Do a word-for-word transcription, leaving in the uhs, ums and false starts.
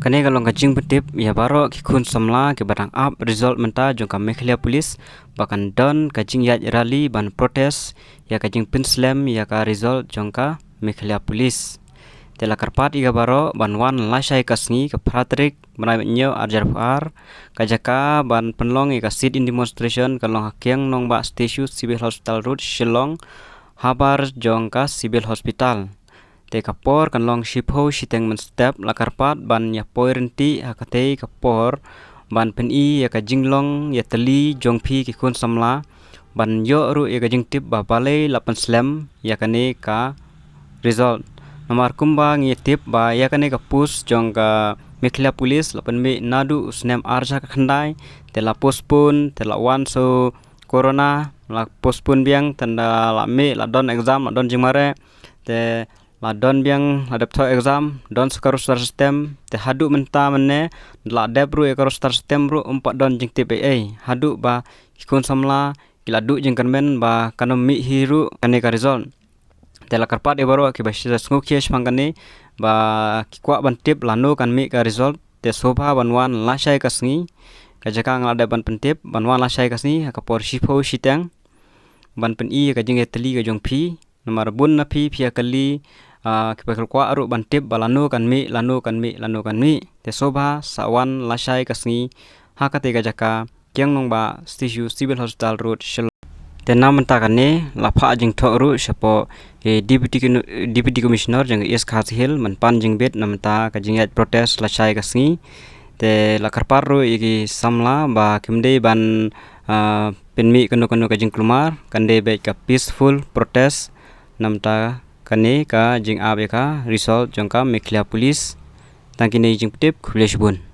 Kane ka long ka jingpyntip ïa baroh ki khun samla kiba dang ap result mynta jong ka Meghalaya Police ba kan don ka jingïaid rally ban protest ïa ka jingpynslem ïa ka result jong ka Meghalaya Police. Te la kyrpad ïa ka baroh ban wan lashai ka sngi, ka phra tarik bnai ba hynñiew arhajar arphew ar, ka jaka ban pynlong ïa ka sit-in demonstration ka long ha Kiang Nangbah Statue, Civil Hospital Road, Shillong, habar jong ka Civil Hospital. Te ka por kan long shiphew shiteng mynstep. La kyrpad ban ïa poi ryntih ha katei ka por ban pyni ïa ka jinglong ïatylli jong phi ki khun samla, ban ïoh ruh ïa ka jingtip ba balei la pynslem ïa kane ka result. Namar kumba ngi tip ba ïa kane ka post jong ka Meghalaya Police la pynmih naduh u snem arhajar khyndai, te la postpone, te la wan sa u corona, la postpone biang, te ynda la mih, la don exam, la don jingmareh, te la don biang, la dep thoh exam, don sa ka roster system, te haduh mynta mynne la dep ruh ïa ka roster system ruh, ym pat don jingtip ei ei, haduh ba ki khun samla ki la duh jingkyrmen ba kan ym mih hi ruh kane ka result. Te la kyrpad ïa baroh kiba sngewkhia shaphang kane ba ki kwah ban tip lano kan mih ka result, te sngewbha ban wan lashai ka sngi. Ka jaka nga la dep ban pyntip, ban wan lashai ka sngi ha ka por shiphew shiteng ban pyni ïa ka jingïatylli ka jong phi. Namar bun na phi phi ïa kylli, ah, kiba kwah ruh ban tip ba lano kan mih, lano kan mih, lano kan mih. Te sngewbha sa wan lashai ka sngi ha katei ka jaka, Kiang Nangbah Statue, Civil Hospital Road, Shillong. Te na mynta kane la phah jingthoh ruh shapoh ki Deputy Commi-, Deputy Commissioner jong ka East Khasi Hills ban pan jingbit na mynta ka jingïaid protest lashai ka sngi. Te la kyrpad ruh ïa ki samla ba kim dei ban, ah, pynmih kano kano ka jingkulmar, kan dei beit ka peaceful protest na mynta kane ka jingap ïa ka result jong ka Meghalaya Police. Tang kine ki jingpyntip, khublei shibun.